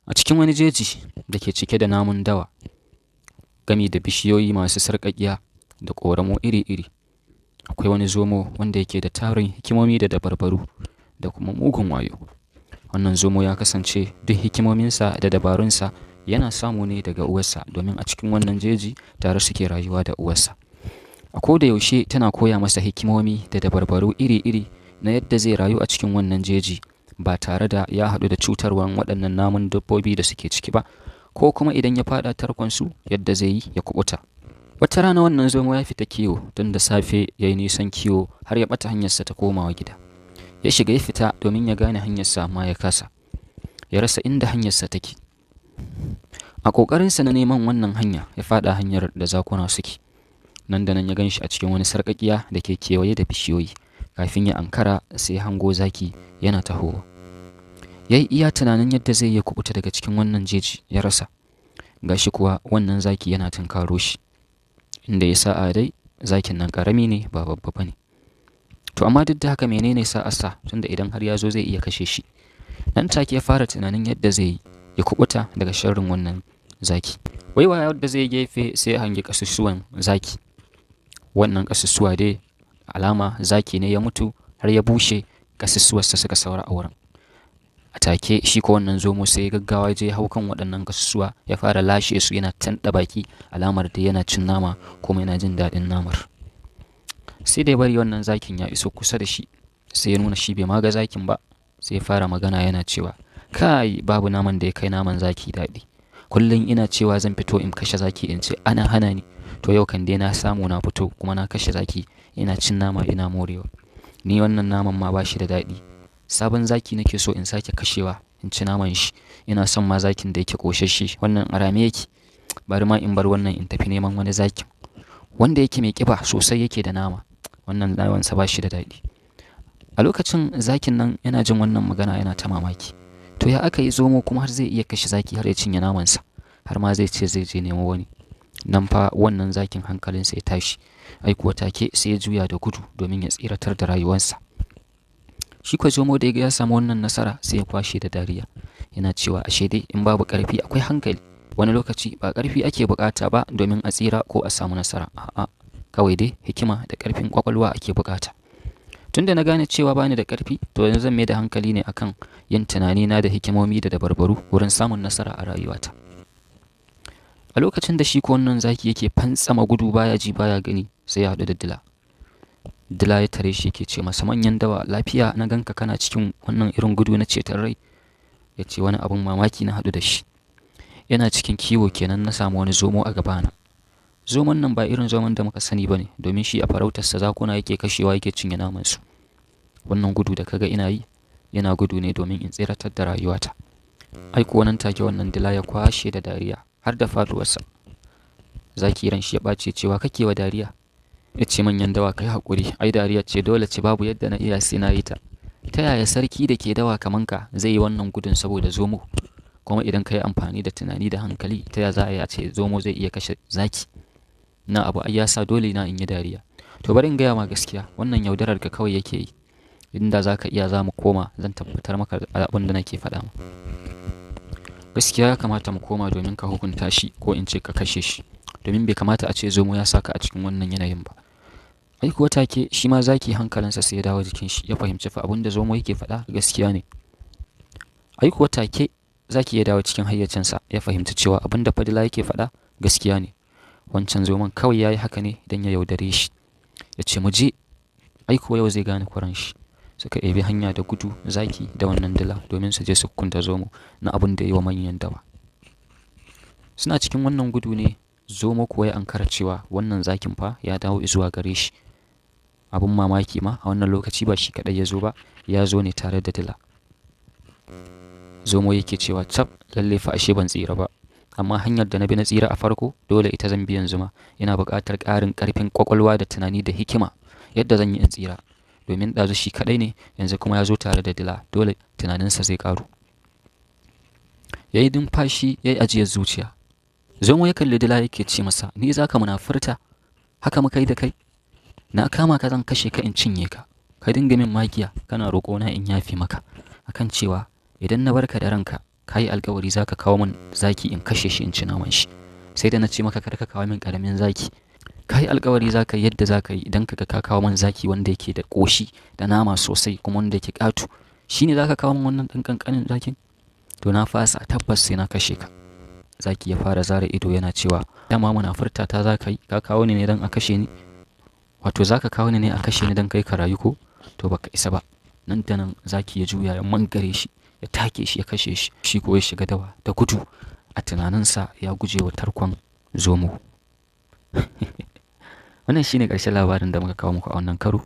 A cikin wani jeji da ke cike da namun dawa, gami da bishiyoyi masu sarƙaƙiya da ƙoramu iri-iri, akwai wani zomo wanda yake da tarin hikimomi da dabarbaru da kuma mugun wayo. Wannan zomo ya kasance duk hikimominsa da dabarunsa yana samu ne daga uwarsa, domin a cikin wannan jeji tare suke rayuwa da uwarsa. A koda yaushe tana koya masa hikimomi da dabarbaru iri-iri na yadda zai rayu a cikin wannan jeji ba tare da ya haɗu da cutarwan waɗannan namun dabbobi da suke ciki ba, ko kuma idan ya faɗa tarkonsu yadda zai yi ya kuɓuta. Wata rana wannan zomo ya fita kiwo tun da safe, ya yi nisan kiwo har ya ɓata hanyarsa ta komawa gida. Ya shiga ya fita domin ya gane hanyarsa, amma ya kasa. Ya rasa inda hanyarsa take. A ƙoƙarinsa na neman wannan hanya, ya faɗa hanyar da zakuna suke. Nan da nan ya gan shi a cikin wani sarƙaƙiya da ke kewaye da bishiyoyi. Kafin ya ankara, sai hango zaki yana tahowa. Ya yi iya tunanin yadda zai iya kuɓuta daga cikin wannan jeji, ya rasa. Gashi kuwa wannan zaki yana tunkaro shi. Inda ya sa'a dai zakin nan ƙarami ne, ba babba ba ne. To amma duk da haka, menene sa'arsa, tunda idan har ya zo zai iya kashe shi? Nan take ya fara tunanin yadda zai yi ya kuɓuta daga sharrin wannan zaki. Waiwaya yadda zai gefe, sai ya hangi ƙasusuwan zaki. Wannan ƙasusuwa dai alama zaki ne ya mutu har ya bushe, ƙasusuwarsa suka saura a wurin. A take shi ko wannan zomo sai ya gaggawa je hau kan waɗannan ƙasusuwa, ya fara lashe su yana tanɗa baki, alamar dai yana cin nama kuma yana jin daɗin namar. Sai da ya bari wannan zakin ya iso kusa da shi, sai ya nuna shi bai ma ga zakin ba, sai ya fara magana yana cewa, "Kai, babu naman da ya kai naman zaki daɗi. Kullum ina cewa zan fito in kashe zaki in ce ana hana ni. To yau kan dai na samu na fito kuma na kashe zaki, ina cin nama ina morewa. Ni wannan naman ma ba shi da daɗi. Sabon zaki nake so in sake kashewa in ci naman shi. Ina son ma zakin da yake ƙoshashe, wannan a rame yake. Bari ma in bar wannan in tafi neman wani zakin wanda yake mai ƙiba sosai, yake da nama. Wannan namansa ba shi da daɗi." A lokacin zakin nan yana jin wannan magana yana ta mamaki. To ya aka yi zomo kuma har zai iya kashe zaki har ya cinye namansa, har ma zai ce zai je nemo wani? Nan fa wannan zakin hankalinsa ya tashi. Ai kuwa take sai ya juya da gudu domin ya tsiratar da rayuwarsa. Shi kuwa zomo da ya samu wannan nasara, sai ya kwashe da dariya. Yana cewa, "Ashe dai in babu ƙarfi akwai hankali. Wani lokaci ba ƙarfi ake buƙata ba domin a tsira ko a samu nasara. A'a, kawai dai hikima da ƙarfin ƙwaƙwalwa ake buƙata. Tunda na gane cewa bani da ƙarfi, to yanzu zan mai da hankali ne akan yin tunanina da hikimomi da dabarbaru wurin samun nasara a rayuwata." A lokacin da shi ko wannan zaki yake fantsama gudu baya ji baya gani, sai ya haɗu da dila. Dila ya tare shi yake ce masa, "Manyan dawa, lafiya na ganka kana cikin wannan irin gudu na ceton rai?" Ya ce, "Wani abun mamaki na haɗu da shi. Yana cikin kiwo kenan na samu wani zomo a gabana. Zomon nan ba irin zomon da muka sani ba ne, domin shi a farautarsa zakuna yake kashewa yake cinye namansu. Wannan gudu da kaga ina yi, yana gudu ne domin in tseratar da rayuwata." Ai kuwa nan take wannan dila ya kwashe da dariya har da faduwarsa. Zaki ran shi ya ɓace cewa, "Kake wa dariya?" Ya ce, "Manyan dawa, kai haƙuri, ai dariya ce dole ce, babu yadda na iya sai na yi ta. Ta yaya sarki da ke dawa kaman ka zai yi wannan gudun saboda zomo? Kuma idan ka yi amfani da tunani da hankali, ta ya za a yi a ce zomo zai iya kashe zaki? Na abu ai ya sa dole na in yi dariya. To bari in gaya ma gaskiya, wannan yaudarar ka kawai yake yi. Inda za ka iya, za mu koma, zan tabbatar maka abin da nake faɗa ma. Gaskiya ya kamata mu koma domin ka hukunta shi, ko in ce ka kashe shi, domin bai kamata a ce zomo ya saka a cikin wannan yanayin ba." Ai kuwa take shi ma zaki hankalinsa sai ya dawo jikin shi, ya fahimci fa abin da zomo yake faɗa gaskiya ne. Ai kuwa take zaki ya dawo cikin hayyacinsa, ya fahimci cewa abin da dila yake faɗa gaskiya ne. Wancan zomon kawai ya yi haka ne don ya yaudare shi. Ya ce, "Mu je, ai kuwa yau zai gane kuran shi." Suka ɗebi hanya da gudu, zaki da wannan dila, domin su je su hukunta zomo na abin da ya yi wa manyan dawa. Suna cikin wannan gudu ne zomo kuwa ya ankara cewa wannan zakin fa ya dawo zuwa gare shi. Abin mamaki ma, a wannan lokaci ba shi kaɗai ya zo ba, ya zo ne tare da dila. Zomo yake cewa, "Cap, lalle fa ashe ban tsira ba. Amma hanyar da na bi na tsira a farko, dole ita zan bi yanzu ma. Ina buƙatar ƙarin ƙarfin ƙwaƙwalwa da tunani da hikima yadda zan yi in tsira. Domin ɗazu shi kaɗai ne, yanzu kuma ya zo tare da dila, dole tunaninsa zai ƙaru." Ya yi numfashi, ya yi ajiyar zuciya. Zomo ya kalli dila yake ce masa, "Ni za ka munafurta? Haka muka yi da kai? Na kama ka zan kashe ka in cinye ka. Ka dinga min magiya kana roƙona in yafe maka akan cewa idan na barka da ranka Ka yi alkawari za ka kawo min zaki in kashe shi in ci naman shi. Sai da na ce maka kar ka kawo min ƙaramin zaki. Ka yi alkawari za ka yi yadda za ka yi idan ka ga ka kawo min zaki wanda yake da ƙoshi da nama sosai kuma wanda yake ƙato. Shi ne za ka kawo min wannan ɗan ƙanƙanin zakin? To na fasa, tabbas sai na kashe ka. Zaki ya fara zara ido yana cewa, dama munafurta ta za ka yi, ka kawo ni ne don a kashe ni? Wato za ka kawo ni ne a kashe ni don kai ka rayu ko? To baka isa ba. Nan da nan zaki ya juya ya mangare shi, ya take shi, ya kashe shi. Shi ko ya shiga dawa da gudu, a tunaninsa ya guje wa tarkon zomo. Wannan shine ƙarshen labarin da muka kawo muku a wannan karo.